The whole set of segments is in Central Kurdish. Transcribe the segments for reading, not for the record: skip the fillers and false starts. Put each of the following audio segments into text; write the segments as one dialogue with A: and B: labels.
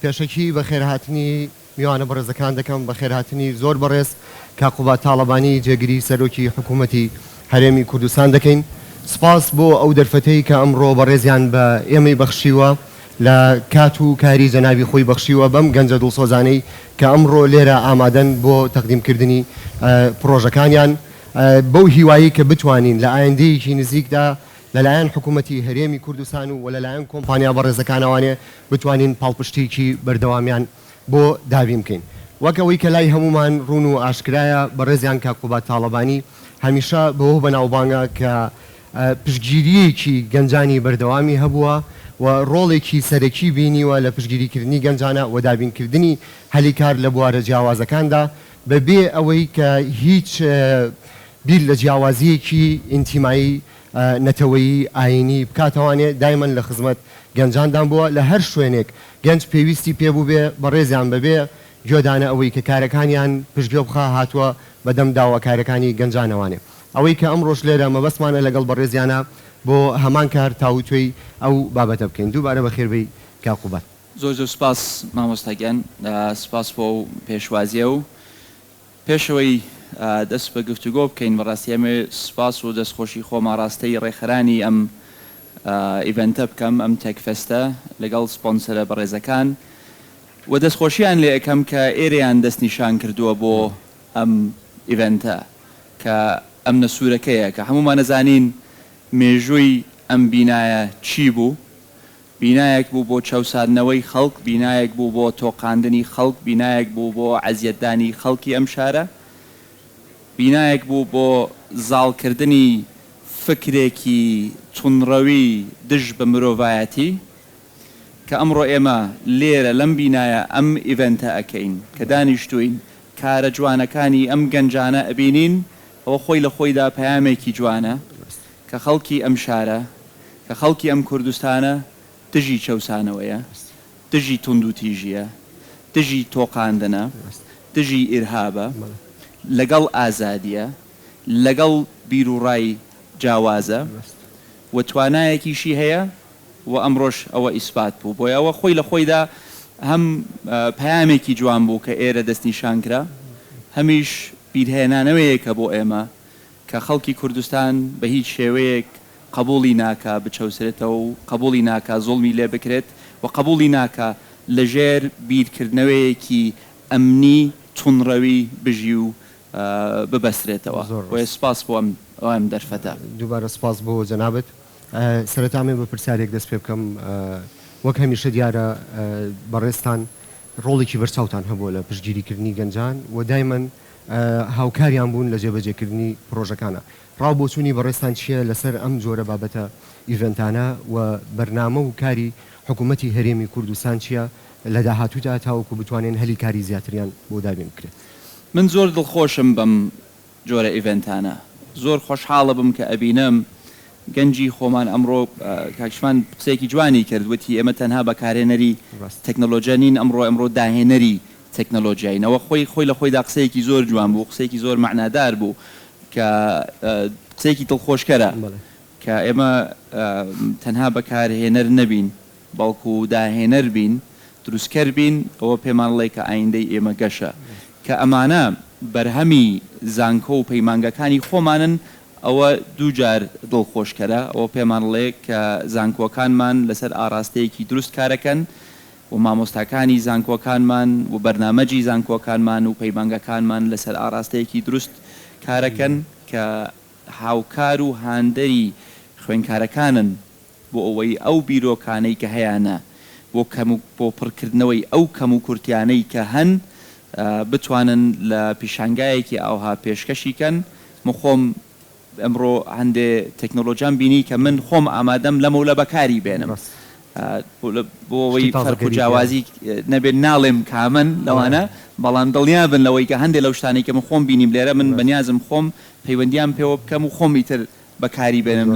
A: پێشەکی بەخێرهاتنی میوانە بەڕێزەکان دەکەم، بەخێرهاتنی زۆر بەڕێز کاک قوباد تاڵەبانی جێگری سەرۆکی حکوومەتی هەرێمی کوردستان دەکەین. سوپاس بۆ ئەو دەرفەتەی کە ئەمڕۆ بەڕێزیان بە ئێمەی بەخشیوە، لە کات و کاری جەنابی خۆی بەخشیوە بەم گەنجە دڵسۆزانەی کە ئەمڕۆ لێرە ئامادەن بۆ تەقدیمکردنی پڕۆژەکانیان، بەو هیوایەی کە بتوانین لە ئایندەیەکی نزیکدا لەلایەن حکوومەتی هەرێمی کوردستان و لەلایەن کۆمپانیا بەڕێزەکانەوانێ بتوانین پاڵپشتیی بەردەوامیان بۆ دابین بکەین. وەک ئەوەی کە لای هەموومان ڕوون و ئاشکرایە بەڕێزیان کاک قوباد تاڵەبانی هەمیشە بەوە بەناوبانگە کە پشتگیرییەکی گەنجانی بەردەوامی هەبووە و ڕۆڵێکی سەرەکی بینیوە لە پشتگیریکردنی گەنجانە و دابینکردنی هەلی کار لە بوارە جیاوازەکاندا بەبێ ئەوەی کە هیچ بیر لە جیاوازییەکی ئینتیمایی، نەتەوەیی، ئایینی بکاتەوانێ، دایمەن لە خزمەت گەنجاندان بووە، لە هەر شوێنێک گەنج پێویستی پێ بووبێ بەڕێزیان بەبێ گوێدانە ئەوەی کە کارەکانیان پشتگوێ بخا هاتووە بەدەم داواکارەکانی گەنجانەوانێ. ئەوەی کە ئەمڕۆش لێرە مەبەستمانە لەگەڵ بەڕێزیانا بۆ هەمان کار تاووتوێی ئەو بابەتە بکەین. دووبارە بەخێربێی کاک قوباد.
B: زۆر زۆر سوپاس مامۆستا گیان، سوپاس بۆ ئەو پێشوازیە و پێشەوەی دەست بە گفتوگۆ بکەین بەڕاستی ئەمەوێ سوپاس و دەستخۆشی خۆم ئاڕاستەی ڕێکخەرانی ئەم event ە بکەم، ئەم Tech Fest ە لەگەڵ سپۆنسەرە بەڕێزەکان و دەستخۆشیان لێ ئەکەم کە ئێرەیان دەستنیشان کردووە بۆ ئەم event ە کە ئەمنە سوورەکەیە کە هەموومان ئەزانین مێژووی ئەم بینایە چی بوو بینایەک بوو بۆ چەوساندنەوەی خەڵک، بینایەک بوو بۆ تۆقاندنی خەڵک، بینایەک بوو بۆ عەزیەتدانی خەڵکی ئەم شارە، بینایەک بوو بۆ زاڵکردنی فکرێکی توندڕەوی دژ بە مرۆڤایەتی، کە ئەمڕۆ ئێمە لێرە لەم بینایە ئەم event ە ئەکەین، کە دانیشتووین کارە جوانەکانی ئەم گەنجانە ئەبینین، ئەوە خۆی لە خۆیدا پەیامێکی جوانە کە خەڵکی ئەم شارە، کە خەڵکی ئەم کوردستانە دژی چەوسانەوەیە، دژی توندوتیژییە، دژی تۆقاندنە، دژی ئیرهابە، لەگەڵ ئازادییە، لەگەڵ بیروڕای جاوازە و توانایەکیشی هەیە و ئەمڕۆش ئەوە ئیسپات بوو. بۆیە ئەوە خۆی لە خۆیدا هەم پەیامێکی جوان بوو کە ئێرە دەستنیشان کرا، هەمیش بیرهێنانەوەیەکە بۆ ئێمە کە خەڵکی کوردستان بە هیچ شێوەیەک قەبووڵی ناکا بچەوسرێتەوە و قەبووڵی ناکا زوڵمی لێ بکرێت و قەبووڵی ناکا لە ژێر بیرکردنەوەیەکی ئەمنی توندڕەوی بژی و ببەسترێتەوە. بۆیە سوپاس بۆ ئەم دەرفەتە.
A: دووبارە سوپاس بۆ جەنابت. سەرەتا ئەمەوێ بە پرسیارێک دەست پێ بکەم. وەک هەمیشە دیارە بەڕێزتان ڕۆڵێکی بەرچاوتان هەبووە لە پشتگیریکردنی گەنجان و دایمەن هاوکاریان بوون لە جێبەجێکردنی پڕۆژەکانا. ڕاو بۆچوونی بەڕێزتان چییە لەسەر ئەم جۆرە بابەتە event انە و بەرنامە و کاری حکوومەتی هەرێمی کوردستان چییە لە داهاتوودا تاوەکو بتوانێن هەلی کاری زیاتریان بۆ دابین بکرێت؟
B: من زۆر دڵخۆشم بەم جۆرە event انە زۆر خۆشحاڵەبم کە ئەبینم گەنجی خۆمان ئەمڕۆ کاک شوان قسەیەکی جوانی کرد وتی ئێمە تەنها بەکارهێنەری تەکنەلۆجیا نین ئەمڕۆ ئەمڕۆ داهێنەری تەکنەلۆجیاین ئەوە خۆی خۆی لە خۆیدا قسەیەکی زۆر جوان بوو قسەیەکی زۆر مەعنادار بوو کە قسەیەکی دڵخۆشکەرە کە ئێمە تەنها بەکارهێنەر نەبین بەڵکو داهێنەر بین، دروستکەر بین، ئەوە پێمان ڵێ کە ئایندەی ئێمە گەشە. کە ئەمانە بەرهەمی زانکۆ و پەیمانگەکانی خۆمانن، ئەوە دووجار دڵخۆشکەرە، ئەوە پێمان ڵێ کە زانکۆکانمان لەسەر ئاڕاستەیەکی دروست کارەکەن و مامۆستاکانی زانکۆکانمان و بەرنامەجی زانکۆکانمان و پەیمانگەکانمان لەسەر ئاڕاستەیەکی دروست کارەکەن کە هاوکار و هاندەری خوێنکارەکانن بۆ ئەوەی ئەو بیرۆکانەی کە هەیانە بۆ کەم و بۆ پڕکردنەوەی ئەو کەموکورتیانەی کە هەن بتوانن لە پیشانگایەکی ئاوها پێشکەشی کەن من خۆم ئەمڕۆ هەندێ تەکنۆلۆجیام بینی کە من خۆم ئامادەم لەمەولا بەکاری بێنم بۆ ئەوەی فەرق و جیاوازی نەبێت ناڵێم کامەن لەوانە بەڵام دڵنیا بن لەوەی کە هەندێ لەو شتانەی کە من خۆم بینیم لێرە من بەنیازم خۆم پەیوەندیان پێوە بکەم و خۆم ئیتر بەکاری بێنم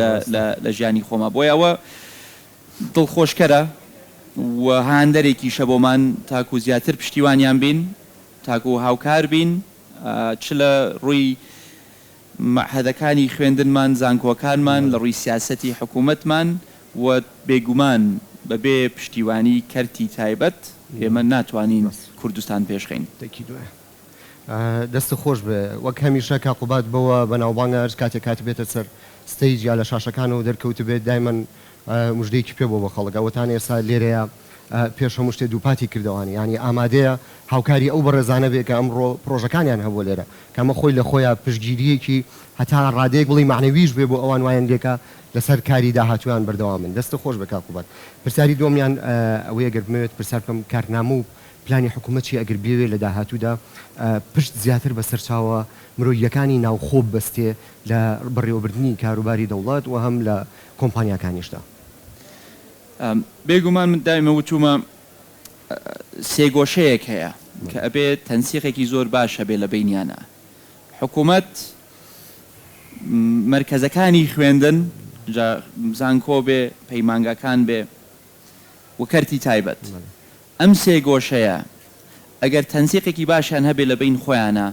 B: لە ژیانی خۆما بۆیە ئەوە دڵخۆشکەرە و هاندەرێکیشە بۆمان تاکو زیاتر پشتیوانیان بین تاکو هاوکار بین چ لە ڕووی مەعهەدەکانی خوێندنمان زانکۆکانمان لە ڕووی سیاسەتی حکوومەتمان و بێگومان. بەبێ پشتیوانی کەرتی تایبەت ئێمە ناتوانین کوردستان پێشخەین.
A: دەستت خۆش بێ وەک هەمیشە کاک قوباد بەوە بەناوبانگە هەر کاتێک هاتبێتە سەر stage یا لە شاشەکانەوە دەرکەوتبێت دایمەن مژدەیەکی پێ بووە بۆ خەڵک ئەوەتان ئێستا لێرەیە پێش هەموو شتێ دووپاتی کردەوانی یانی ئامادەیە هاوکاری ئەو بەڕێزانە بێ کە ئەمڕۆ پڕۆژەکانیان هەبووە لێرە کە ئەمە خۆی لە خۆیا پشتگیرییەکی هەتا ڕادەیەک بڵێی مەعنەویش بێ بۆ ئەوان وایان لێکا لەسەر کاری داهاتوویان بەردەوام بن. دەستت خۆش بێ کاک قوباد. پرسیاری دووەمیان ئەوەیە گەر بمەوێت پرسیار بکەم کارنامە و پلانی حکوومەت چییە ئەگەر بیەوێ لە داهاتوودا پشت زیاتر بە سەرچاوە مرۆییەکانی ناوخۆ ببەستێ لە بەڕێوەبردنی کاروباری دەوڵەت و هەم لە کۆمپانیاکانیشدا؟
B: بێگومان من دایمە وتوومە سێگۆشەیەک هەیە کە ئەبێ تەنسیقێکی زۆر باش هەبێ لە بەینیانا، حکوومەت، مەرکەزەکانی خوێندن جا زانکۆ بێ، پەیمانگاکان بێ و کەرتی تایبەت. ئەم سێگۆشەیە ئەگەر تەنسیقێکی باشیان هەبێ لە بەین خۆیانا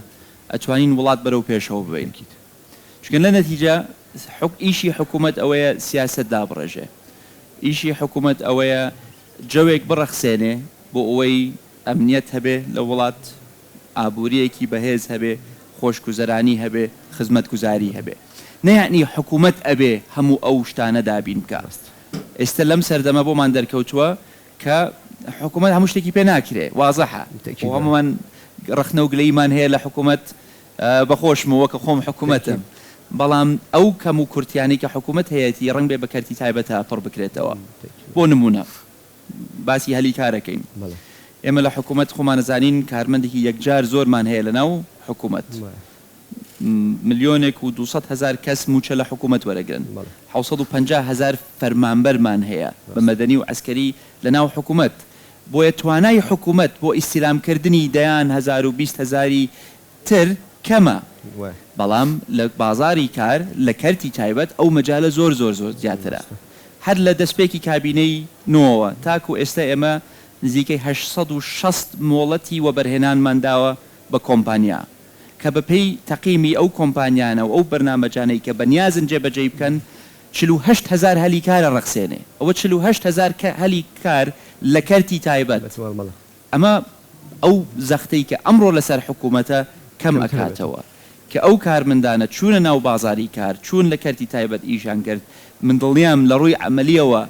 B: ئەتوانین وڵات بەرەو پێشەوە ببەین. چونکە لە نەتیجە ئیشی حکوومەت ئەوەیە سیاسەت دابڕێژێ. ئیشی حکوومەت ئەوەیە جەوێک بڕەخسێنێ بۆ ئەوەی ئەمنیەت هەبێ لە وڵات، ئابوورییەکی بەهێز هەبێ، خۆشگوزەرانی هەبێ، خزمەتگوزاری هەبێ. نە یەعنی حکوومەت ئەبێ هەموو ئەو شتانە دابین بکا. ئێستە لەم سەردەمە بۆمان دەرکەوتووە کە حکوومەت هەموو شتێکی پێ ناکرێ، وازحە. خۆ هەموومان ڕەخنە و گلەییمان هەیە لە حکوومەت، بە خۆشمەوە کە خۆم حکوومەتم، بەڵام ئەو کەم و کورتیانەی کە حکوومەت هەیەتی ڕەنگبێ بە کەرتی تایبەتا پڕ بکرێتەوە. بۆ نموونە باسی هەلی کار ئەکەین. ئێمە لە حکوومەت خۆمان ئەزانین کارمەندێکی یەکجار زۆرمان هەیە لەناو حکوومەت. ملیۆنێک و 200 هەزار کەس مووچە لە حکوومەت وەرەگرن. 750 هەزار فەرمانبەرمان هەیە بە مەدەنی و عەسکەری لەناو حکوومەت. بۆیە توانای حکوومەت بۆ ئیستیلامکردنی دەیان هەزار و 20 هەزاری تر کەمە، بەڵام لە بازاڕی کار لە کەرتی تایبەت ئەو مەجالە زۆر زۆر زۆر زیاترە. هەر لە دەستپێکی کابینەی نۆوە تاکو ئێستا ئێمە نزیکەی 860 مۆڵەتی وەبەرهێنانمان داوە بە کۆمپانیا کە بەپێی تەقیمی ئەو کۆمپانیانە و ئەو بەرنامەجانەی کە بەنیازن جێبەجێی بکەن 48 هەزار هەلی کار ئەڕەخسێنێ. ئەوە 48 هەزار هەلی کار لە کەرتی تایبەت. ئەمە ئەو زەختەی کە ئەمڕۆ لەسەر حکوومەتە کەم ئەکاتەوە کە ئەو کارمەندانە چوونە ناو بازاری کار، چوون لە کەرتی تایبەت ئیشیان کرد، من دڵنیام لە ڕووی عەمەلییەوە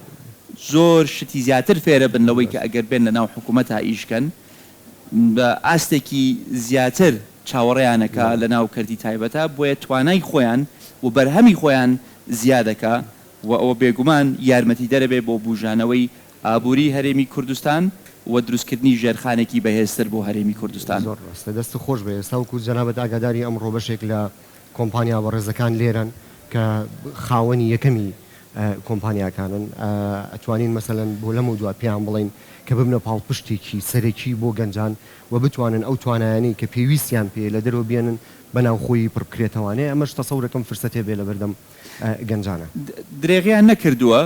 B: زۆر شتی زیاتر فێرەبن لەوەی کە ئەگەر بێن لە ناو حکوومەتا ئیش کەن، بە ئاستێکی زیاتر چاوەڕێیان ئەکا لە ناو کەرتی تایبەتا، بۆیە توانای خۆیان و بەرهەمی خۆیان زیاد ئەکا و ئەوە بێگومان یارمەتیدەرەبێ بۆ بووژانەوەی ئابووری هەرێمی کوردستان و دروستکردنی ژێرخانێکی بەهێزتر بۆ هەرێمی کوردستان.
A: زۆر ڕاستە دەستت خۆش بێ ئێستا وەکو جەنابت ئاگاداری ئەمڕۆ بەشێک لە کۆمپانیا بەڕێزەکان لێرەن کە خاوەنی یەکەمی کۆمپانیاکانن ئەتوانین مەسەلەن بۆ لەمەودوا پێیان بڵێین کە ببنە پاڵپشتێکی سەرەکی بۆ گەنجان و بتوانن ئەو توانایانەی کە پێویستیان پێیە لە دەرەوە بێنن بە ناوخۆیی پڕ بکرێتەوانێ ئەمەش تەسەورەکەم فرسەتێ بێ لەبەردەم گەنجانە.
B: درێغیان نەکردووە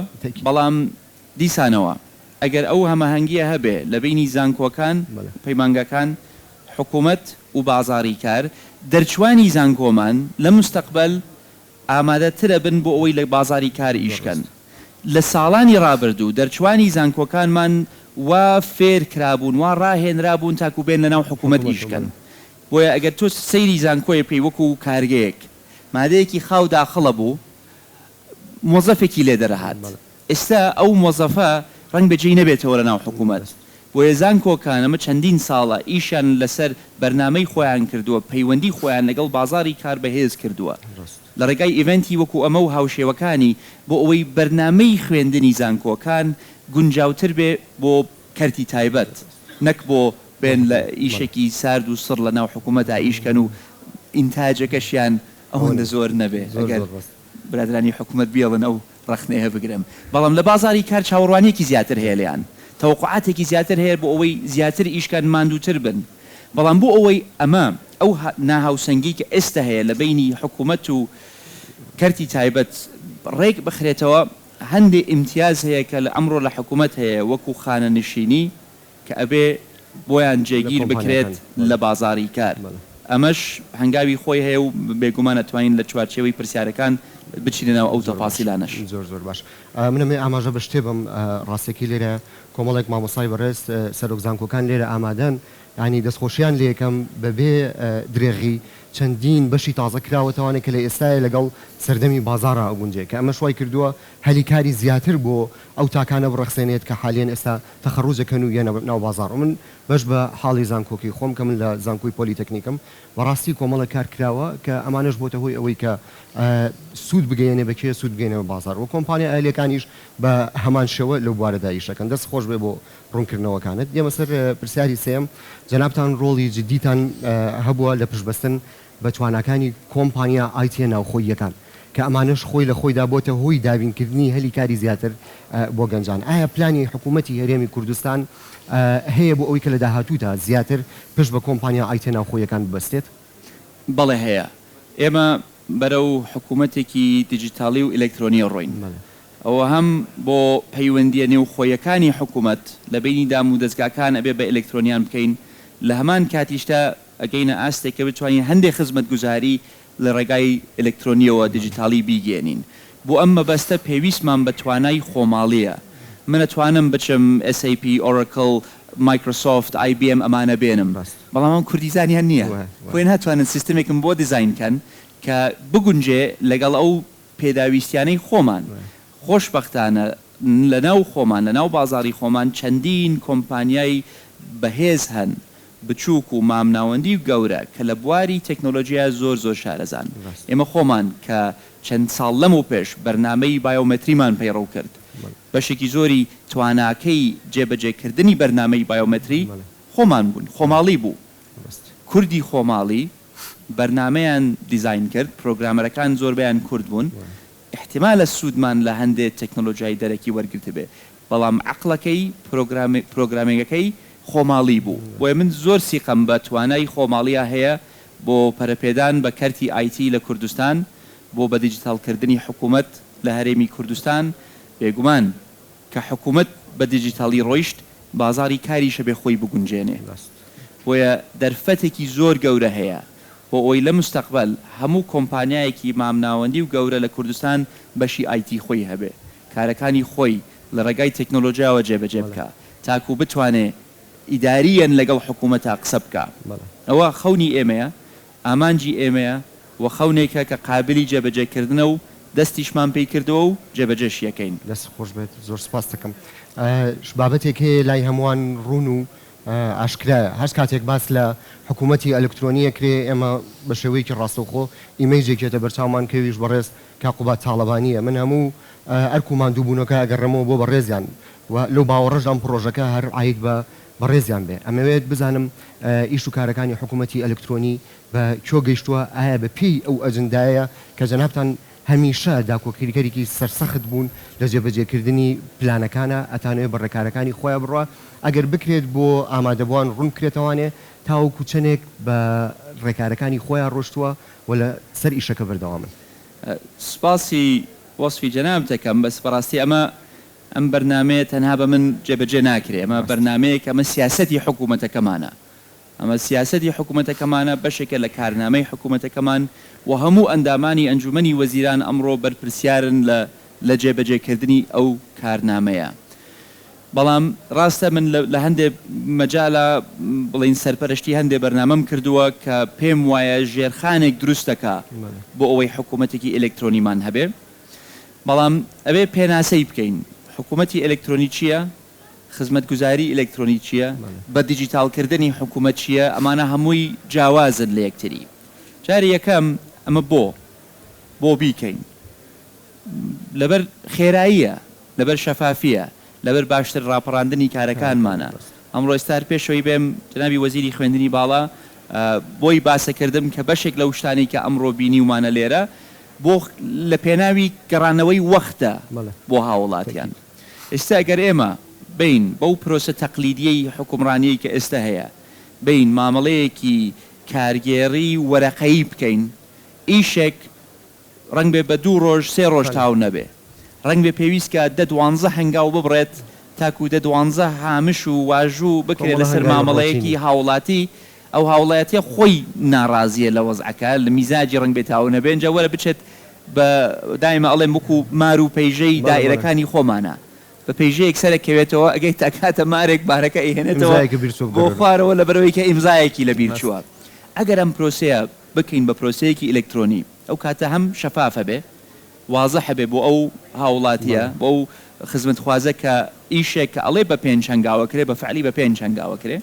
B: بەڵام دیسانەوە ئەگەر ئەو هەماهەنگییە هەبێ لە بەینی زانکۆکان، پەیمانگاکان، حکوومەت و بازاڕی کار، دەرچووانی زانکۆمان لە موستەقبەل ئامادەتر ئەبن بۆ ئەوەی لە بازاڕی کار ئیش کەن. لە ساڵانی ڕابردوو دەرچووانی زانکۆکانمان وا فێر کرابوون، وا ڕاهێنرابوون تاکوو بێن لە ناو حکوومەت ئیش کەن. بۆیە ئەگەر تۆ سەیری زانکۆیە بکەی وەکوو کارگەیەک، مادەیەکی خاو داخڵ ئەبوو، مۆزەفێکی لێ دەرەهات. ئێستا ئەو مۆزەفە ڕەنگبێ جێی نەبێتەوە لە ناو حکوومەت. بۆیە زانکۆکان ئەمە چەندین ساڵە ئیشیان لەسەر بەرنامەی خۆیان کردووە، پەیوەندی خۆیان لەگەڵ بازاڕی کار بەهێز کردووە لە ڕێگای ئیڤێنتی وەکو ئەمە و هاوشێوەکانی بۆ ئەوەی بەرنامەی خوێندنی زانکۆکان گونجاوتر بێ بۆ کەرتی تایبەت نەک بۆ بێن لە ئیشێکی سارد و سڕ لە ناو حکوومەتا ئیش کەن و ئینتاجەکەشیان ئەوەندە زۆر نەبێ ئەگەر برادەرانی حکومەت بێڵن ئەو ڕەخنەیە بگرم، بەڵام لە بازاڕی کار چاوەڕوانییەکی زیاتر هەیە لێیان، تەوەقوعاتێکی زیاتر هەیە بۆ ئەوەی زیاتر ئیش کەن، ماندووتر بن، بەڵام بۆ ئەوەی ئەمە ئەو ناهاوسەنگی کە ئێستا هەیە لە بەینی حکومەت و کەرتی تایبەت ڕێک بخرێتەوە، هەندێ ئیمتیاز هەیە کە لە ئەمڕۆ لە حکومەت هەیە وەکو خانەنشینی، کە ئەبێ بۆیان جێگیر بکرێت لە بازاڕی کار، ئەمەش هەنگاوی خۆی هەیە و بێگومان ئەتوانین لە چوارچێوەی پرسیارەکان بچینە ناو ئەو تەفاسیلانەش.
A: زۆر زۆر باش. من ئەمەوێ ئاماژە بە شتێ بەم، ڕاستەکەی لێرە کۆمەڵێک مامۆستای بەڕێز سەرۆک زانکۆکان لێرە ئامادەن، یانی دەستخۆشیان لێکەم بەبێ درێغی چەندین بەشی تازە کراوەتەوانێ کە لە ئێستایە لەگەڵ سەردەمی بازاڕا ئەگونجێ کە ئەمەش وای کردووە هەلی کاری زیاتر بۆ ئەو تاکانە بڕەخسێنێت کە حالیەن ئێستا تەخەڕوج ئەکەن و یەنە ناو بازاڕ و من بەش بە حاڵی زانکۆکەی خۆم کە من لە زانکۆی پۆلیتەکنیکم بەڕاستی کۆمەڵێک کار کراوە کە ئەمانەش بۆتە هۆی ئەوەی کە سوود بگەیەنێ بە کێ سوود بگەیەنێ بە بازاڕ و کۆمپانیا ئەهلیەکانیش بە هەمان شێوە لەو بوارەدا ئیش ئەکەن دەست خۆش بێ بۆ ڕوونکردنەوەکانت. دێمە سەر پرسیاری سێیەم، جەنابتان ڕۆڵی جدیتان هەبووە لە پشتبەستن بە تواناکانی کۆمپانیا ئایتیە ناوخۆییەکان، کە ئەمانەش خۆی لە خۆیدا بۆتە هۆی دابینکردنی هەلی کاری زیاتر بۆ گەنجان. ئایا پلانی حکوومەتی هەرێمی کوردستان هەیە بۆ ئەوەی کە لە داهاتوودا زیاتر پشت بە کۆمپانیا ئایتیە ناوخۆییەکان ببەستێت؟
B: بەڵێ هەیە. ئێمە بەرەو حکوومەتێکی دیجیتاڵی و ئیلەکترۆنی ڕۆین. ئەوە هەم بۆ پەیوەندییە نێوخۆیەکانی حکوومەت لە بەینی دام و دەزگاکان ئەبێ بە ئیلەکترۆنیان بکەین، لە هەمان کاتیشدا ئەگەینە ئاستێک کە بتوانین هەندێ خزمەتگوزاری لە ڕێگای ئیلەکترۆنییەوە دیجیتاڵی بیگەیەنین. بۆ ئەم مەبەستە پێویستمان بە توانای خۆماڵییە. من ئەتوانم بچم SAP، Oracle، Microsoft، IBM ئەمانە بێنم، بەڵام ئەم کوردیزانیان نییە، بۆیە ناتوانن سیستمێکم بۆ دیزاین کەن کە بگونجێ لەگەڵ ئەو پێداویستیانەی خۆمان. خۆشبەختانە لەناو خۆمان، لەناو بازاڕی خۆمان چەندین کۆمپانیای بەهێز هەن، بچووک و مامناوەندی و گەورە، کە لە بواری تەکنۆلۆژیا زۆر زۆر شارەزان. ئێمە خۆمان کە چەند ساڵ لەمەوپێش بەرنامەی بایۆمەتریمان پەیڕەو کرد، بەشێکی زۆری تواناکەی جێبەجێکردنی بەرنامەی بایۆمەتری خۆمان بووین، خۆماڵی بوو. کوردی خۆماڵی بەرنامەیان دیزاین کرد، پرۆگرامەرەکان زۆربەیان کورد بوون، ئیحتیمالە سوودمان لە هەندێ تەکنۆلۆژیای دەرەکی وەرگرتبێ، بەڵام عەقڵەکەی، پرۆگرامینگەکەی خۆماڵی بوو. بۆیە من زۆر سیقەم بە توانای خۆماڵییا هەیە بۆ پەرەپێدان بە کەرتی ئایتی لە کوردستان، بۆ بەدیجیتاڵکردنی حکوومەت لە هەرێمی کوردستان، بێگومان کە حکومەت بە دیجیتاڵی ڕۆیشت، بازاڕی کاریش ئەبێ خۆی بگونجێنێ. بۆیە دەرفەتێکی زۆر گەورە هەیە بۆ ئەوەی لە مستەقبەل هەموو کۆمپانیایەکی مامناوەندی و گەورە لە کوردستان بەشی ئایتی خۆی هەبێ، کارەکانی خۆی لە ڕێگای تەکنۆلۆژیاوە جێبەجێ بکا تاکوو بتوانێ ئیدارییەن لەگەڵ حکومەتا قسە بکا. ئەوە خەونی ئێمەیە. ئامانجی ئێمەیە و خەونێکە کە قابلی جێبەجێکردنە و دەستیشمان پێی کردووە و جێبەجێشی ئەکەین.
A: دەست خۆش بێت زۆر سوپاست دەکەم. بابەتێک هەیە لای هەمووان ڕوون و ئاشکرایە هەر کاتێک باس لە حکوومەتی ئەلکترۆنی ئەکرێ ئێمە بە شێوەیەکی ڕاستەوخۆ ئیمەیجێک یەتە بەرچاومان کە ئەویش بەڕێز کاک قوباد تاڵەبانییە من هەموو ئەرک و ماندووبوونەکە ئەگەڕێمەوە بۆ بەڕێزیان و لەو باوەڕەشدام پڕۆژەکە هەر عاید بە بەڕێزیان بێ. ئەمەوێت بزانم ئیش و کارەکانی حکوومەتی ئەلکترۆنی بە کوێ گەیشتووە، ئایا بە پێی ئەو ئەجندایەیە کە جەنابتان هەمیشە داکۆکیکەرێکی سەرسەخت بوون لە جێبەجێکردنی پلانەکانا، ئەتانەوێ بە ڕێکارەکانی خۆیا بڕوا، ئەگەر بکرێت بۆ ئامادەبووان ڕوون بکرێتەوانێ تاوەکو چەنێک بە ڕێکارەکانی خۆیا ڕۆشتووە و لە سەر ئیشەکە بەردەوامن؟
B: سوپاسی وەسفی جەنابت ئەکەم، بەس بەڕاستی ئەمە ئەم بەرنامەیە تەنها بە من جێبەجێ ناکرێ، ئەمە بەرنامەیەکە، ئەمە سیاسەتی حکوومەتەکەمانە، ئەمە سیاسەتی حکوومەتەکەمانە، بەشێکە لە کارنامەی حکوومەتەکەمان و هەموو ئەندامانی ئەنجوومەنی وەزیران ئەمڕۆ بەرپرسیارن لە لە جێبەجێکردنی ئەو کارنامەیە. بەڵام ڕاستە من لە هەندێ مەجالا بڵێین سەرپەرشتی هەندێ بەرنامەم کردووە کە پێم وایە ژێرخانێک دروست دەکا بۆ ئەوەی حکوومەتێکی ئەلکترۆنیمان هەبێ. بەڵام ئەبێ پێناسەی بکەین، حکوومەتی ئەلکترۆنی چییە؟ خزمەتگوزاری ئەلکترۆنی چییە؟ بە دیجیتاڵکردنی حکوومەت چییە؟ ئەمانە هەمووی جیاوازن لە یەکتری. جاری یەکەم ئەمە بۆ؟ بۆ بیکەین؟ لەبەر خێراییە، لەبەر شەفافییە، لەبەر باشتر ڕاپەڕاندنی کارەکانمانە. ئەمڕۆ ئێستا هەر پێش ئەوەی بێم، جەنابی وەزیری خوێندنی باڵا بۆی باسەکردم کە بەشێک لەو شتانەی کە ئەمڕۆ بینیومانە لێرە بۆ لە پێناوی گەڕانەوەی وەختە بۆ هاوڵاتیان. ئێستا گەر ئێمە بێین بەو پرۆسە تەقلیدیەی حوکمڕانیەی کە ئێستا هەیە بێین مامەڵەیەکی کارگێڕی وەرەقەیی بکەین، ئیشێک ڕەنگبێ بە دوو ڕۆژ سێ ڕۆژ تاو نەبێ، ڕەنگبێ پێویست کا دە دوانزە هەنگاو ببڕێت تاکوو دە دوانزە هامش و واژوو بکرێ لەسەر مامەڵەیەکی هاوڵاتی، ئەو هاوڵاتیە خۆی ناڕازیە لە وەزعەکە، لە میزاجی ڕەنگبێ تاو نەبێ، ئینجا وەرە بچێت بە دایمە ئەڵێم وەکو مار و پەیژەی دائیرەکانی خۆمانە بە پەیژەیەک سەرەکەوێتەوە ئەگەیتە ئەکاتە مارێک مارەکە ئەیهێنێتەوە بۆ خوارەوە لەبەرئەوەی کە ئیمزایەکی لەبیر چووە ئەگەر ئەم پرۆسەیە بکەین بە پرۆسەیەکی ئیلکترۆنی ئەو کاتە هەم شەفاف ئەبێ وازح ئەبێ بۆ ئەو هاوڵاتیە بۆ ئەو خزمەتخوازە کە ئیشێک کە ئەڵێ بە پێنج هەنگاو ئەکرێ بە فعلی بە پێنج هەنگاو ئەکرێ.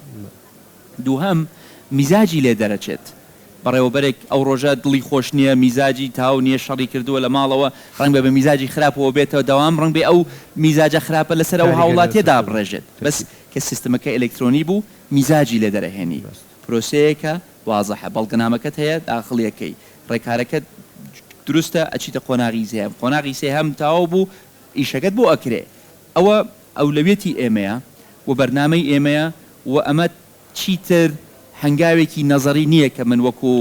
B: دووهەم، میزاجی لێ دەرەچێت. بەڕێوەبەرێک ئەو ڕۆژە دڵی خۆش نییە، میزاجی تاو نییە، شەڕی کردووە لە ماڵەوە، ڕەنگبێ بە میزاجی خراپەوە بێتەوە دەوام، ڕەنگبێ ئەو میزاجە خراپە لەسەر ئەو هاوڵاتییە دابڕێژێت. بەس کە سیستمەکە ئەلکترۆنی بوو، میزاجی لێ دەرەهێنی. پرۆسەیەکە وازحە. بەڵگەنامەکەت هەیە، داخڵی ئەکەی. ڕێکارەکەت دروستە، ئەچیتە قۆناغی سێهەم. قۆناغی سێهەم تەواو بوو، ئیشەکەت بۆ ئەکرێ. ئەوە ئەولەویەتی ئێمەیە و بەرنامەی ئێمەیە و ئەمە چیتر هەنگاوێکی نەزەری نییە کە من وەکو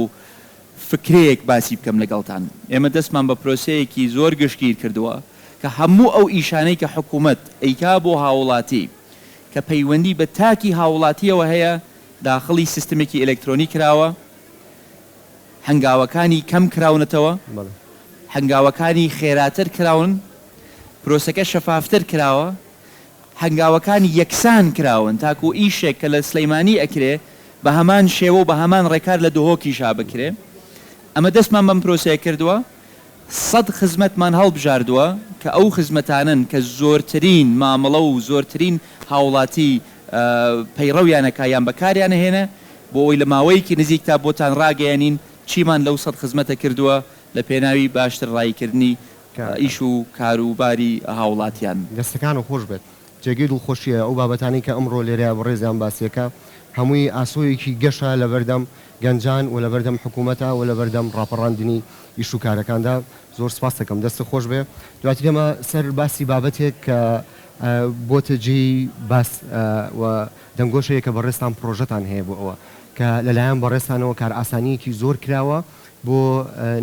B: فکرەیەک باسی بکەم لەگەڵتان. ئێمە دەستمان بە پرۆسەیەکی زۆر گشتگیر کردووە کە هەموو ئەو ئیشانەی کە حکومەت ئەیکا بۆ هاوڵاتی کە پەیوەندی بە تاکی هاوڵاتییەوە هەیە داخڵی سیستمێکی ئەلکترۆنی کراوە، هەنگاوەکانی کەم کراونەتەوە، هەنگاوەکانی خێراتر کراون، پرۆسەکە شەفافتر کراوە، هەنگاوەکان یەکسان کراون تاکو ئیشێک کە لە سلیمانی ئەکرێ بە هەمان شێوە و بە هەمان ڕێکار لە دهۆکیشا بکرێ. ئەمە دەستمان بەم پرۆسەیە کردووە، سەد خزمەتمان هەڵبژاردووە کە ئەو خزمەتانەن کە زۆرترین مامەڵە و زۆرترین هاوڵاتی پەیڕەویان ئەکا یان بەکاریان ئەهێنێ بۆ ئەوەی لە ماوەیەکی نزیکدا بۆتان ڕاگەیەنین چیمان لەو سەد خزمەتە کردووە لە پێناوی باشتر ڕاییکردنی ئیش و کار و باری هاوڵاتیان.
A: دەستەکانت خۆش بێت. جێگەی دڵخۆشیە ئەو بابەتانەی کە ئەمڕۆ لێرەیا بەڕێزیان باسیەکە هەمووی ئاسۆیەکی گەشە لەبەردەم گەنجان و لەبەردەم حکومەتا و لەبەردەم ڕاپەڕاندنی ئیش و کارەکاندا زۆر سپاست دەکەم دەستت خۆش بێ دواتر دێمە سەر باسی بابەتێک کە بۆتە جێی باس و دەنگۆش هەیە کە بەڕێزتان پڕۆژەتان هەیە بۆ ئەوە کە لەلایەن بەڕێزتانەوە کارئاسانییەکی زۆر کراوە بۆ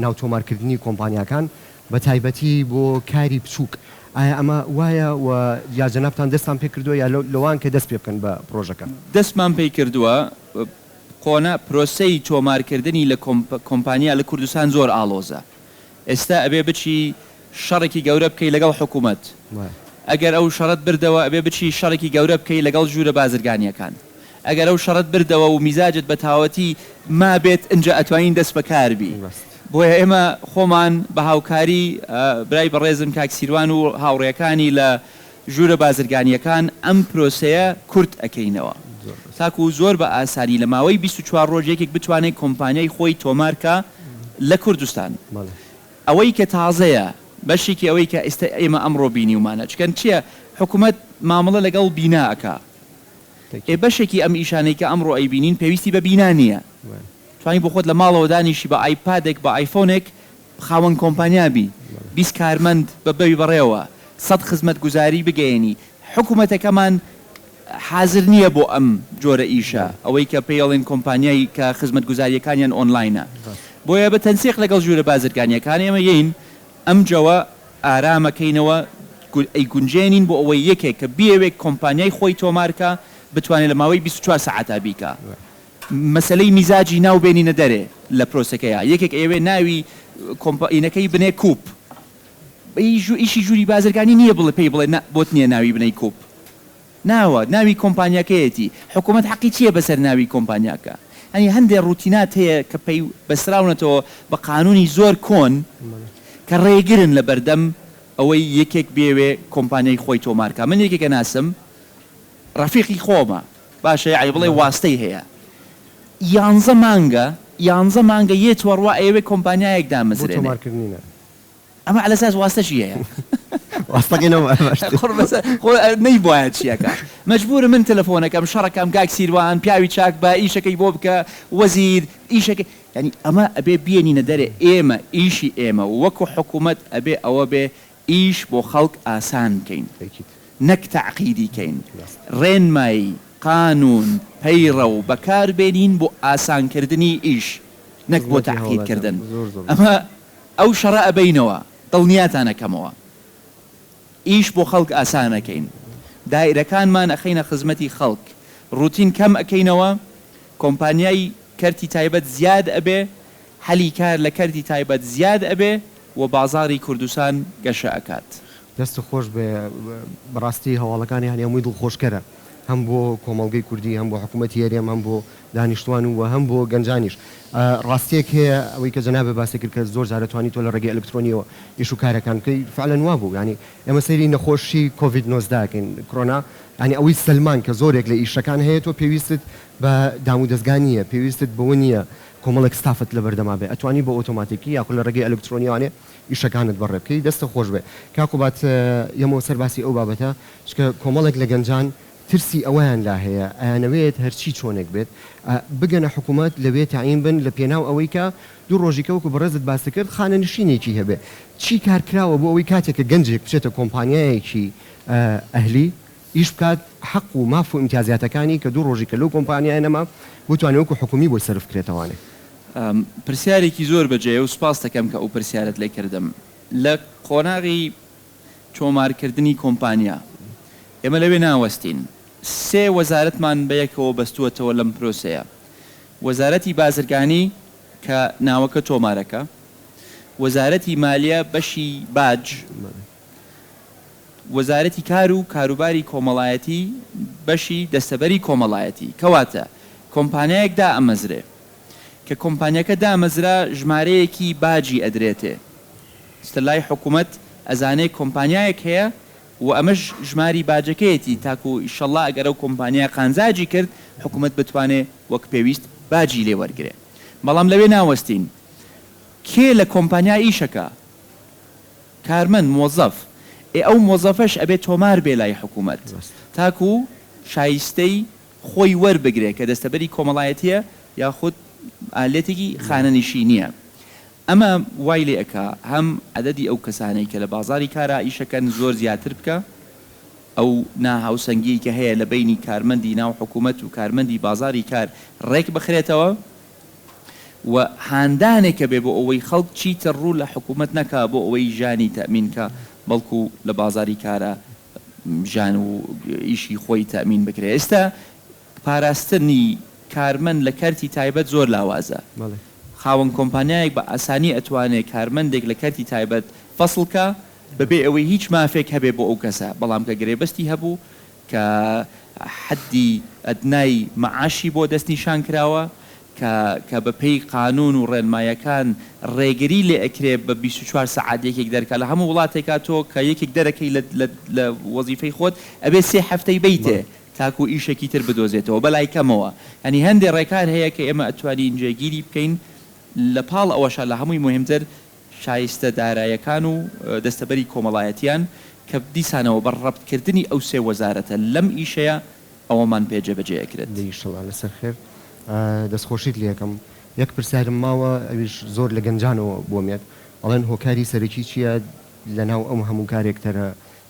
A: ناو تۆمارکردنی کۆمپانیاکان بە تایبەتی بۆ کاری بچووک ئایا ئەمە وایە و یا جەنابتان دەستتان پێ کردووە یا لەوان کە دەست پێ بکەن بە پڕۆژەکە؟
B: دەستمان پێی کردووە قۆنا پرۆسەی تۆمارکردنی لە کۆمپانیا لە کوردستان زۆر ئاڵۆزە ئێستا ئەبێ بچی شەڕێکی گەورە بکەی لەگەڵ حکومەت ئەگەر ئەو شەڕەت بردەوە ئەبێ بچی شەڕێکی گەورە بکەی لەگەڵ ژوورە بازرگانیەکان ئەگەر ئەو شەڕەت بردەوە و میزاجت بە تاوەتی مابێت ئنجا ئەتوانین دەست بە کار بی بۆیە ئێمە خۆمان بە هاوکاری برای بەڕێزم کاک سیروان و هاوڕێکانی لە ژوورە بازرگانیەکان ئەم پرۆسەیە کورت ئەکەینەوە تاکو زۆر بە ئاسانی لە ماوەی 24 ڕۆژ یەکێک بتوانێت کۆمپانیای خۆی تۆمار کا لە کوردستان. ئەوەی کە تازەیە بەشێکی ئەوەی کە ئیستا ئێمە ئەمڕۆ بینیومانە چکەن چیە حکومەت مامەڵە لەگەڵ بینا ئەکا ئێ بەشێکی ئەم ئیشانەی کە ئەمڕۆ ئەیبینین پێویستی بە بینا نیە توانی بۆ خۆت لە ماڵەوە دانیشی بە ئایپادێک بە ئایفۆنێک خاوەن کۆمپانیا بی 20 کارمەند بە بەوی بەڕێوە سەد خزمەتگوزاری بگەیەنی حکومەتەکەمان حازر نییە بۆ ئەم جۆرە ئیشە، ئەوەی کە پێی ئەڵێن کۆمپانیای کە خزمەتگوزارییەکانیان ئۆنلاینە. بۆیە بە تەنسیق لەگەڵ ژوورە بازرگانییەکان ئێمە یەین ئەم جەوە ئارام ئەکەینەوە، ئەیگونجێنین بۆ ئەوەی یەکێک کە بیەوێ کۆمپانیای خۆی تۆمار کا بتوانێ لە ماوەی 24 سەعاتا بیکا. مەسەلەی میزاجی ناو بێنینە دەرێ لە پرۆسەکەیا. یەکێک ئەیەوێ ناوی کۆمپانیەکەی بنێ کوپ. ئیشی ژووری بازرگانی نییە بڵێ پێی بڵێ نا بۆت نییە ناوی بنێی کوپ. ناوە ناوی کۆمپانیاکەیەتی حکومەت حەقی چیە بەسەر ناوی کۆمپانیاکە یانی هەندێ ڕوتینات هەیە کە پەی بەستراونەتەوە بە قانونی زۆر کۆن کە ڕێگرن لە بەردەم ئەوەی یەکێک بێوێ کۆمپانیای خۆی تۆمار کا من یەکێک ئەناسم ڕەفیقی خۆمە باشە یەعنی بڵێ واستەی هەیە یانزە مانگە یانزە مانگە یەتوە ڕوا ئەیەوێ کۆمپانیایەک
A: بۆ
B: دامەزرێنێ.
A: تۆمارکردنی نا.
B: ئەمە عەلەساس واستەشی هەیە.
A: واستەکەی نەما باشتر.
B: قوڕ بەسەر خۆ نەیبوایە چیەکا مەجبورم من تەلەفۆنەکەم شەڕەکەم کاک سیروان پیاوی چاک بە ئیشەکەی بۆ بکە وەزیر ئیشەکەی یانی ئەمە ئەبێ بێنینە دەرێ ئێمە ئیشی ئێمە وەکو حکومەت ئەبێ ئەوە بێ ئیش بۆ خەڵک ئاسان بکەین نەک تەعقیدی کەین ڕێنمایی قانون پەیڕەو بەکار بێنین بۆ ئاسان کردنی ئیش نەک بۆ تەعقید کردن ئەمە ئەو شەڕە ئەبەینەوە دڵنیاتان ئەکەمەوە ئیش بۆ خەڵک ئاسان ئەکەین دایرەکانمان ئەخەینە خزمەتی خەڵک ڕوتین کەم ئەکەینەوە کۆمپانیای کەرتی تایبەت زیاد ئەبێ هەلی کار لە کەرتی تایبەت زیاد ئەبێ. و بازاڕی کوردستان گەشە ئەکات.
A: دەستت خۆش بێ بەڕاستی هەواڵەکانی هەنی هەمووی دڵخۆشکەرە هەم بۆ کۆمەڵگەی کوردی هەم بۆ حکوومەتی هەرێم هەم بۆ دانیشتوان و هەم بۆ گەنجانیش ڕاستیەک هەیە ئەوەی کە جەنابت باسی کرد کە زۆر جار ئەتوانی تۆ لە ڕێگەی ئەلکترۆنیەوە ئیش و کارەکان بکەی فعلەن وابوو یانی ئێمە سەیری نەخۆشی کۆڤید 19 ئەکەین کرۆنا یانی ئەوەی سەلمان کە زۆرێک لە ئیشەکان هەیە تۆ پێویستت بە دامودەزگا نییە پێویستت بەوە نییە کۆمەڵێک ستافت لەبەردەما بێ ئەتوانی بە ئۆتۆماتیکی یاخود لە ڕێگەی ئەلکترۆنیەوانێ ئیشەکانت بەڕێ بکەی دەستت خۆش بێ کاک قوباد یەمەوە سەر باسی ئەو بابەتە چونکە کۆمەڵێک لە گەنجان ترسی ئەوەیان لا هەیە ئەیانەوێت هەرچی چۆنێک بێت بگەنە حکومەت لەوێ تەعین بن لە پێناو ئەوەی کە دوو ڕۆژیکە وەکو بەڕێزت باست کرد خانەنشینێکی هەبێ چی کار کراوە بۆ ئەوەی کاتێک کە گەنجێک بچێتە کۆمپانیایەکی ئەهلی ئیش بکات حەق و ماف و ئیمتیازیاتەکانی کە دوو ڕۆژی کە لەو کۆمپانیایە نەما بتوانێ وەکو حکومی بۆی سەرف کرێتەوانێ.
B: پرسیارێکی زۆر بەجێیە و سوپاست دەکەم کە ئەو پرسیارەت لێ کردم. لە قۆناغی تۆمارکردنی کۆمپانیا ئێمە لەوێ ناوەستین. سێ وەزارەتمان بەیەکەوە بەستووەتەوە لەم پرۆسەیە. وەزارەتی بازرگانی کە ناوەکە تۆمارەکە، وەزارەتی مالیە بەشی باج، وەزارەتی کار و کاروباری کۆمەڵایەتی بەشی دەستەبەری کۆمەڵایەتی. کەواتە کۆمپانیایەک دائەمەزرێ. کە کۆمپانیاکە دامەزرا ژمارەیەکی باجی ئەدرێتێ. چتە لای حکومەت ئەزانێ کۆمپانیایەک هەیە و ئەمەش ژماری باجەکەیەتی تاکو ئیشەڵا ئەگەر ئەو کۆمپانیا قانزاجی کرد حکومەت بتوانێ وەک پێویست باجی لێ وەرگرێ. بەڵام لەوێ ناوەستین. کێ لە کۆمپانیا ئیشەکا؟ کارمەند، مۆزەف، ئێ ئەو مۆزەفەش ئەبێ تۆمار بێ لای حکومەت تاکو شایستەی خۆی وەربگرێ کە دەستەبەری کۆمەڵایەتیە یاخود ئالەتێکی خانەنشینیە. ئەمە وای لێ ئەکا هەم عەدەدی ئەو کەسانەی کە لە بازاری کارا ئیشەکەن زۆر زیاتر بکا، ئەو ناهاوسەنگیەی کە هەیە لە بەینی کارمەندی ناو حکومەت و کارمەندی بازاری کار ڕێک بخرێتەوە. و هاندانێکە بێ بۆ ئەوەی خەڵک چیتر ڕوو لە حکوومەت نەکا بۆ ئەوەی ژیانی تەئمین کا بەڵکوو لە بازاری کارا ژیان و ئیشی خۆی تەئمین بکرێ. ئێستا پاراستنی کارمەند لە کەرتی تایبەت زۆر لاوازە. خاوەن کۆمپانیایەک بە ئاسانی ئەتوانێ کارمەندێک لە کەرتی تایبەت فەسڵ کا بەبێ ئەوەی هیچ مافێک هەبێ بۆ ئەو کەسە بەڵام کە گرێبەستی هەبوو کە حەدی ئەدنای مەعاشی بۆ دەستنیشان کراوە، کە کە بە پێی قانوون و ڕێنمایەکان ڕێگری لێ ئەکرێ بە 24 سەعات یەکێک دەرکا. لە هەموو وڵاتێکا تۆ کە یەکێک دەرەکەی لە لە لە وەزیفەی خۆت ئەبێ سێ هەفتەی بەیتێ تاکوو ئیشێکی تر بدۆزێتەوە بە لای کەمەوە. یانی هەندێ ڕێکار هەیە کە ئێمە ئەتوانین جێگیری بکەین. لە پاڵ ئەوەشا لە هەمووی موهیمتر شایستە دارایەکان و دەستەبەری کۆمەڵایەتیان کە دیسانەوە بە ڕەبتکردنی ئەو سێ وەزارەتە لەم ئیشەیا ئەوەمان پێ جێبەجێ ئەکرێت.
A: دەی ئیشەڵا لەسەر خێر. دەستخۆشیت لێ ئەکەم. یەک پرسیارم ماوە ئەویش زۆر لە گەنجانەوە بۆم یەت ئەڵێن هۆکاری سەرەکی چیە لەناو ئەم هەموو کارێکتەرە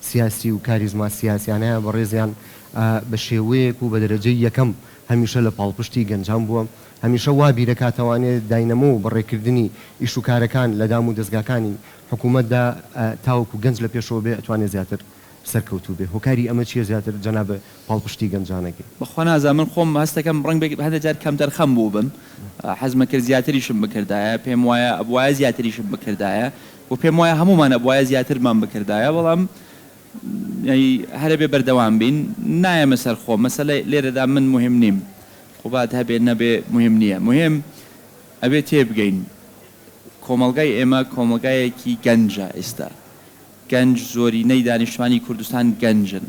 A: سیاسی و کاریزما سیاسیانەیە بەڕێزیان بە شێوەیەک و بە دەرەجەی یەکەم هەمیشە لە پاڵپشتی گەنجان بووە هەمیشە وا بیرەکاتەوانێ داینەمۆ و بەڕێکردنی ئیش و کارەکان لە دام و دەزگاکانی حکوومەتدا تاوەکو گەنج لە پێشەوە بێ ئەتوانێ زیاتر سەرکەوتوو بێ هۆکاری ئەمە چیە زیاتر جەنابت پاڵپشتی گەنجانەکەی؟
B: بەخوا نازانم من خۆم هەستەکەم ڕەنگبێ هەندێ جار کەمتەرخەم بووبم حەزمەکرد زیاتریشم بکردایە پێم وایە ئەبوایە زیاتریشم بکردایە و پێم وایە هەموومان ئەبوایە زیاترمان بکردایە بەڵام یانی هەر ئەبێ بەردەوام بین نایەمە سەر خۆم مەسەلە لێرەدا من موهیم نیم قوباد هەبێ نەبێ موهیم نییە موهیم ئەبێ تێبگەین کۆمەڵگای ئێمە کۆمەڵگایەکی گەنجە ئیستا گەنج زۆرینەی دانیشتوانی کوردستان گەنجن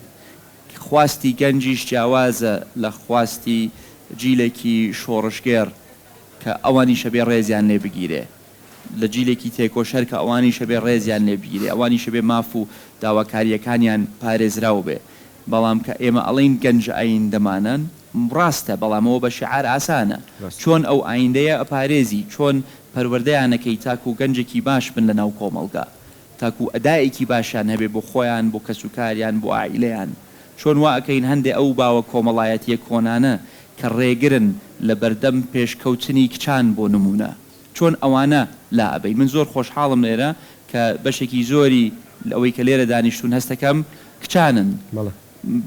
B: خواستی گەنجیش جیاوازە لە خواستی جیلێکی شۆڕشگێڕ کە ئەوانیش ئەبێ ڕێزیان لێ بگیرێ لە جیلێکی تێکۆشەر کە ئەوانیش ئەبێ ڕێزیان لێ بگیرێ، ئەوانیش ئەبێ ماف و داواکارییەکانیان پارێزراو بێ. بەڵام کە ئێمە ئەڵێین گەنج ئایندەمانن، ڕاستە، بەڵام ئەوە بە شیعار ئاسانە. چۆن ئەو ئایندەیە ئەپارێزی؟ چۆن پەروەردەیان ئەکەی تاکوو گەنجێکی باش بن لە ناو کۆمەڵگا؟ تاکوو ئەدائێکی باشیان هەبێ بۆ خۆیان، بۆ کەسوکاریان، بۆ عائیلەیان؟ چۆن وا ئەکەین هەندێ ئەو باوە کۆمەڵایەتییە کۆنانە کە ڕێگرن لە بەردەم پێشکەوتنی کچان بۆ نموونە، چۆن ئەوانە لا ئەبەین؟ من زۆر خۆشحاڵم لێرە کە بەشێکی زۆری ئەوەی کە لێرە دانیشتوون هەستەکەم کچانن.
A: بەڵێ.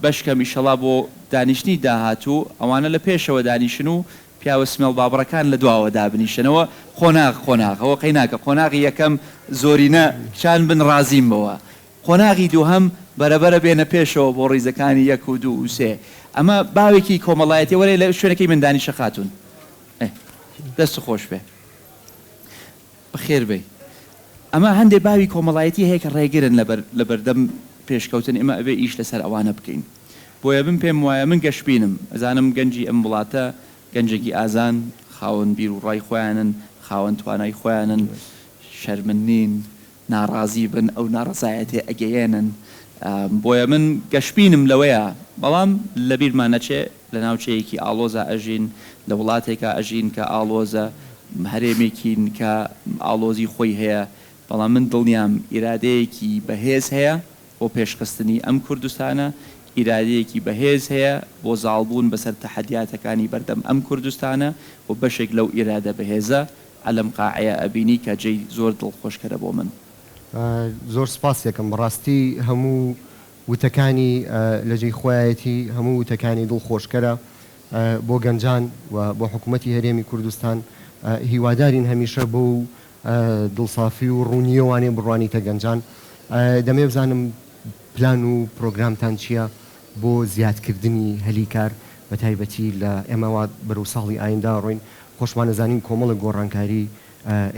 B: بەشکەم ئیشەڵا بۆ دانیشتنی داهاتوو ئەوانە لە پێشەوە دانیشن و. پیاوە سمێڵ بابڕەکان لە دواوە دابنیشنەوە قۆناغ قۆناغ ئەوە قەیناکە قۆناغی یەکەم زۆرینە کچان بن ڕازیم بەوە قۆناغی دووهەم بەرە بەرە بێنە پێشەوە بۆ ڕیزەکانی یەک و دوو و سێ ئەمە باوێکی کۆمەڵایەتیە وەرە لە شوێنەکەی من دانیشە خاتوون ئێ دەست خۆش بێ بەخێر بێی ئەمە هەندێ باوی کۆمەڵایەتی هەیە کە ڕێگرن لەبەر لەبەردەم پێشکەوتن ئێمە ئەبێ ئیش لەسەر ئەوانە بکەین بۆیە من پێم وایە من گەشبینم ئەزانم گەنجی ئەم وڵاتە گەنجێکی ئازان خاوەن بیر و ڕای خۆیانن خاوەن توانای خۆیانن شەرمن نین ناڕازی بن ئەو ناڕەزایەتێ ئەگەیەنن بۆیە من گەشبینم لەوەیا بەڵام لەبیرمان نەچێ لە ناوچەیەکی ئاڵۆزا ئەژین لە وڵاتێکا ئەژین کە ئاڵۆزە هەرێمێکین کە ئاڵۆزی خۆی هەیە بەڵام من دڵنیام ئیرادەیەکی بەهێز هەیە بۆ پێشخستنی ئەم کوردستانە ئیرادەیەکی بەهێز هەیە بۆ زاڵبوون بەسەر تەحەدیاتەکانی بەردەم ئەم کوردستانە و بەشێک لەو ئیرادە بەهێزە عەلەم قاعەیە ئەبینی کە جێی زۆر دڵخۆشکەرە بۆ من.
A: زۆر سپاس یەکەم بەڕاستی هەموو وتەکانی لە جێی خۆیایەتی هەموو وتەکانی دڵخۆشکەرە بۆ گەنجان و بۆ حکومەتی هەرێمی کوردستان هیوادارین هەمیشە بەو دڵسافی و ڕوونییەوانێ بڕوانیتە گەنجان دەمەوێ بزانم پلان و پرۆگرامتان چییە بۆ زیادکردنی هەلی کار بەتایبەتی لە ئێمە وا بەرەو ساڵی ئایندە ئەڕۆین خۆشمان ئەزانین کۆمەڵێک گۆڕانکاری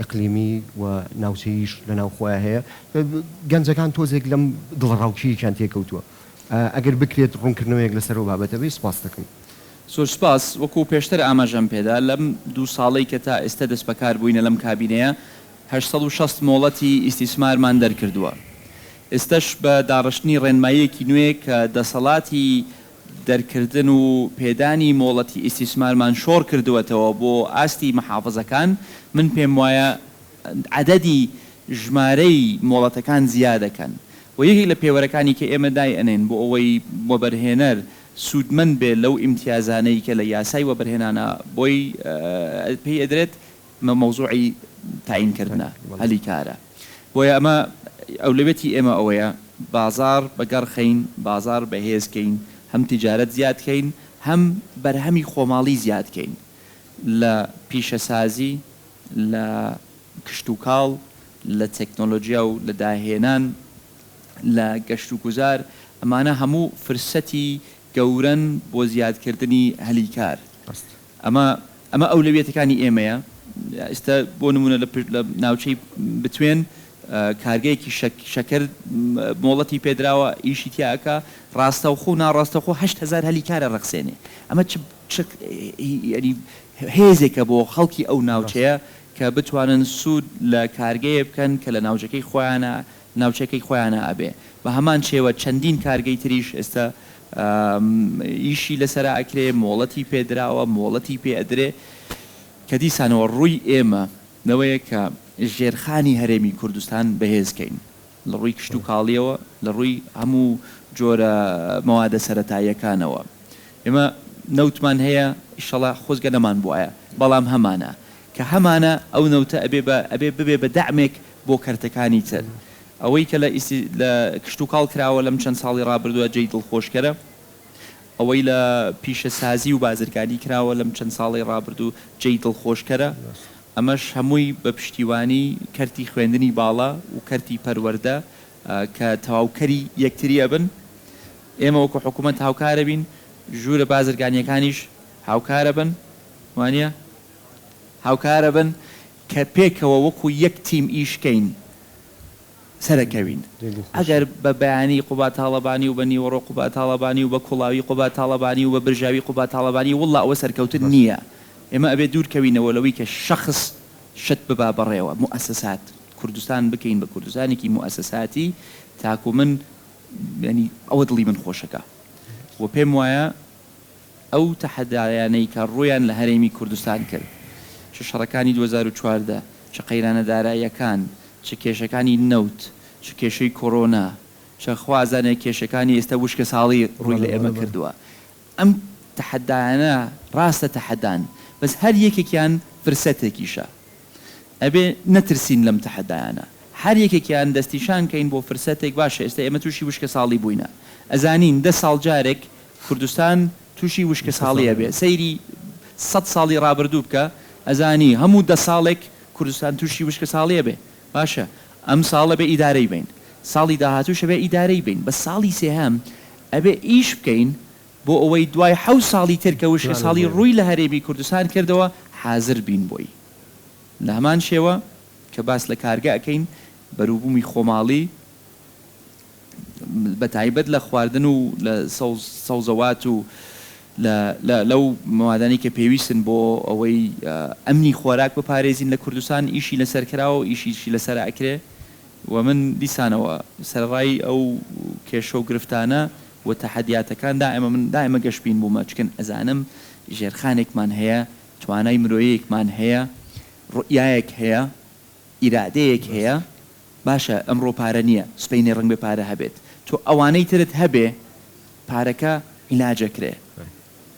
A: ئیقلیمی و ناوچەییش لە ناو خۆیا هەیە گەنجەکان تۆزێک لەم دڵەڕاوکێیەکیان تێکەوتووە ئەگەر بکرێت ڕوونکردنەوەیەک لەسەر ئەو بابەتە بەی سوپاست دەکەم.
B: زۆر سوپاس، وەکو پێشتر ئاماژەم پێدا لەم دوو ساڵەی کە تا ئێستە دەستبەکار بووینە لەم کابینەیە 860 مۆڵەتی ئیستیسمارمان دەرکردووە ئێستەش بە داڕشتنی ڕێنماییەکی نوێ کە دەسەڵاتی دەرکردن و پێدانی مۆڵەتی ئیستیسمارمان شۆڕ کردووەتەوە بۆ ئاستی محافزەکان، من پێم وایە عەدەدی ژمارەی مۆڵەتەکان زیادەکەن و یەکێک لە پێوەرەکانی کە ئێمە دایئەنێین بۆ ئەوەی وەبەرهێنەر سوودمەند بێ لەو ئیمتیازانەی کە لە یاسای وەبەرهێنانا بۆی پێی ئەدرێت ئەمە مەوزوعی تەعین کردنە هەلی کارە بۆیە ئەمە ئەولەویەتی ئێمە ئەوەیە بازاڕ بەگەڕ خەین بازاڕ بەهێز کەین هەم تیجارەت زیاد کەین هەم بەرهەمی خۆماڵی زیاد کەین لە پیشەسازی لە کشتوکاڵ لە تەکنۆلۆجیا و لە داهێنان لە گەشتوگوزار ئەمانە هەموو فرسەتی گەورەن بۆ زیادکردنی هەلی کار. ئەمە ئەمە ئەولەویەتەکانی ئێمەیە ئیستا بۆ نمونە لە لە ناوچەی بتوێن کارگەیەکی شەکر مۆڵەتی پێدراوە ئیشی تیا ئەکا ڕاستەوخۆ و ناڕاستەوخۆ 8000 هەلی کار ئەڕەخسێنێ ئەمە چ چ یعنی هێزێکە بۆ خەڵکی ئەو ناوچەیە کە بتوانن سوود لە کارگەیە بکەن کە لە ناوچەکەی خۆیانە ناوچەکەی خۆیانا ئەبێ بە هەمان شێوە چەندین کارگەی تریش ئێستا ئیشی لەسەرا ئەکرێ مۆڵەتی پێ دراوە مۆڵەتی پێ ئەدرێ کە دیسانەوە ڕووی ئێمە لەوەیە کە ژێرخانی هەرێمی کوردستان بەهێز کەین لە ڕووی کشتوکاڵیەوە لە ڕووی هەموو جۆرە مەوادە سەرەتاییەکانەوە ئێمە نەوتمان هەیە ئیشەڵا خۆزگە نەمان بوایە بەڵام هەمانە کە هەمانە ئەو نەوتە ئەبێ بە ئەبێ ببێ بە دەعمێک بۆ کەرتەکانی تر. ئەوەی کە لە ئیستی لە کشتوکاڵ کراوە لەم چەند ساڵی ڕابردووە جێی دڵخۆشکەرە. ئەوەی لە پیشەسازی و بازرگانی کراوە لەم چەند ساڵەی ڕابردوو جێی دڵخۆشکەرە. ئەمەش هەمووی بە پشتیوانی کەرتی خوێندنی باڵا و کەرتی پەروەردە کە تەواوکەری یەکتری ئەبن. ئێمە وەکو حکوومەت هاوکارەبین، ژوورە بازرگانییەکانیش هاوکارەبن. وانییە؟ هاوکارەبن کە پێکەوە وەکو یەک تیم ئیش کەین سەرەکەوین ئەگەر بە بەیانی قوباد تاڵەبانی و بە نیوەڕۆ قوباد تاڵەبانی و بە کوڵاوی قوباد تاڵەبانی و بە برژاوی قوباد تاڵەبانی وەڵا ئەوە سەرکەوتن نییە ئێمە ئەبێ دوور کەوینەوە لەوەی کە شەخس شت ببا بەڕێوە موئەسەسات کوردستان بکەین بە کوردستانێکی موئەسەساتی تاکو من یانی ئەوە دڵی من خۆشەکا و پێم وایە ئەو تەحەدایانەی کە ڕوویان لە هەرێمی کوردستان کرد، چ شەڕەکانی 2014، چ قەیرانە داراییەکان، چ کێشەکانی نەوت، چ کێشەی کۆرۆنا، چ خوا ئەزانێ کێشەکانی ئێستا وشکەساڵی ڕووی لە ئێمە کردووە. ئەم تەحەدایانە ڕاستە تەحەدان، بەس هەر یەکێکیان فرسەتێکیشە. ئەبێ نەترسین لەم تەحەدایانە. هەر یەکێکیان دەستنیشان کەین بۆ فرسەتێک، باشە ئێستا ئێمە تووشی وشکەساڵی بووینە، ئەزانین دە ساڵ جارێک کوردستان تووشی وشکەساڵی ئەبێ، سەیری سەت ساڵی ڕابردوو بکە ئەزانی هەموو دە ساڵێک کوردستان تووشی وشکە ساڵی ئەبێ باشە ئەم ساڵ ئەبێ ئیدارەی بەین ساڵی داهاتووش ئەبێ ئیدارەی بەین بەس ساڵی سێهەم ئەبێ ئیش بکەین بۆ ئەوەی دوای حەوت ساڵی تر کە وشکە ساڵی ڕووی لە هەرێمی کوردستان کردەوە حازر بین بۆی لە هەمان شێوە کە باس لە کارگە ئەکەین بەروبوومی خۆماڵی بە تایبەت لە خواردن و لە سەوزەوات و لە لە لەو مەوادانەی کە پێویستن بۆ ئەوەی ئەمنی خۆراک بپارێزین لە کوردستان ئیشی لەسەر کراوە و ئیشیشی لەسەر ئەکرێ و من دیسانەوە سەرەڕای ئەو کێشە و گرفتانە و تەحەدیاتەکان دائیمە من دائیمە گەشبین بوومە چکن ئەزانم ژێرخانێکمان هەیە توانای مرۆیەکمان هەیە ڕوئیایەک هەیە ئیرادەیەک هەیە باشە ئەمڕۆ پارە نیە سبەینێ ڕەنگبێ پارە هەبێت تۆ ئەوانەی ترت هەبێ پارەکە عیلاج ئەکرێ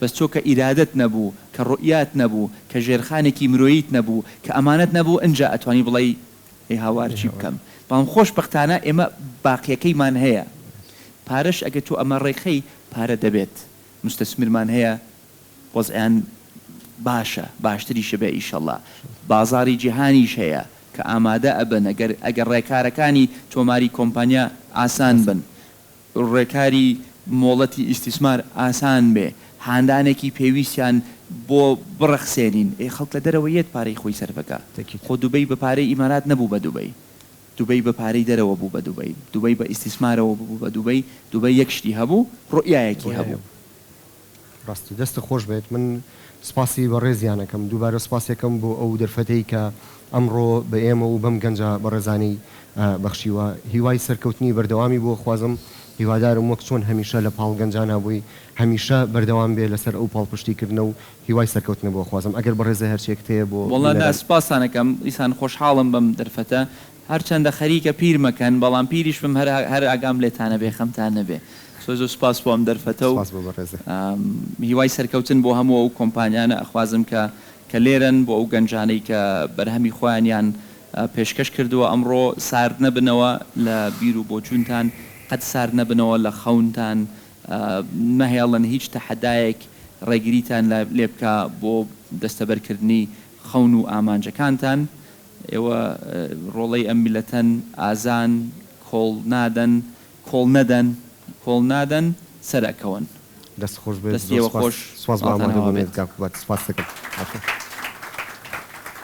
B: بەس تۆ کە ئیرادەت نەبوو کە ڕوئیات نەبوو کە ژێرخانێکی مرۆییت نەبوو کە ئەمانەت نەبوو ئنجا ئەتوانی بڵێی ئەی هاوار چی بکەم بەڵام خۆشبەختانە ئێمە باقیەکەیمان هەیە پارەش ئەگەر تۆ ئەمە ڕێکخەی پارە دەبێت موستەسمیرمان هەیە وەزعیان باشە باشتریشە بێ ئیشەڵا بازاڕی جیهانیش هەیە کە ئامادە ئەبن ئەگەر ئەگەر ڕێکارەکانی تۆماری کۆمپانیا ئاسان بن ڕێکاری مۆڵەتی ئیستیسمار ئاسان بێ هاندانێکی پێویستیان بۆ بڕەخسێنین ئێ خەڵک لە دەرەوە یەت پارەی خۆی سەرفەکا خۆ دوبەی بە پارەی ئیمارات نەبوو بە دوبەی دوبەی بە پارەی دەرەوە بوو بە دوبەی دوبەی بە ئیستیسمارەوە ببوو بە دوبەی دوبەی یەک شتی هەبوو ڕوئیایەکی هەبوو.
A: ڕاستە دەستت خۆش بێت من سوپاسی بەڕێزیان ئەکەم دووبارە سوپاسی ئەکەم بۆ ئەو دەرفەتەی کە ئەمڕۆ بە ئێمە و بەم گەنجە بەڕێزانەی بەخشیوە هیوای سەرکەوتنی بەردەوامی بۆ خوازم هیوادارم وەک چۆن هەمیشە لە پاڵ گەنجانا بووی هەمیشە بەردەوام بێ لەسەر ئەو پاڵپشتی کردنە و هیوای سەرکەوتنە بۆ خوازم ئەگەر بەڕێزە هەرچێکت هەیە بۆ
B: وەڵا نا
A: بینەران.
B: سوپاستان ئەکەم دیسان خۆشحاڵم بەم دەرفەتە هەرچەندە خەریکە پیر مەکەن بەڵام پیریش بم هەر هەر ئاگام لێتانە بێ خەمتان نەبێ زۆر زۆر سوپاس بۆ ئەم دەرفەتە و
A: سوپاس بۆ بەڕێزت.
B: هیوای سەرکەوتن بۆ هەموو ئەو کۆمپانیانە ئەخوازم کە کە لێرەن بۆ ئەو گەنجانەی کە بەرهەمی خۆیانیان پێشکەش کردووە ئەمڕۆ سارد نەبنەوە لە بیر و بۆچوونتان قەت سارد نەبنەوە لە خەونتان مەهێڵن هیچ تەحەدایەک ڕێگریتان لێ بکا بۆ دەستەبەرکردنی خەون و ئامانجەکانتان ئێوە ڕۆڵەی ئەم میللەتەن ئازان کۆڵ نادەن کۆڵ نەدەن کۆڵ نادەن سەر ئەکەون.
A: دەست خۆش بێت
B: دەستی
A: زۆر
B: ئێوە
A: سوپاس
B: خۆش
A: سوپاس بۆ
B: ماڵتان
A: ئامادە
B: ئاوا
A: بوونت
B: بێت.
A: کاک قوباد سوپاست دەکەم.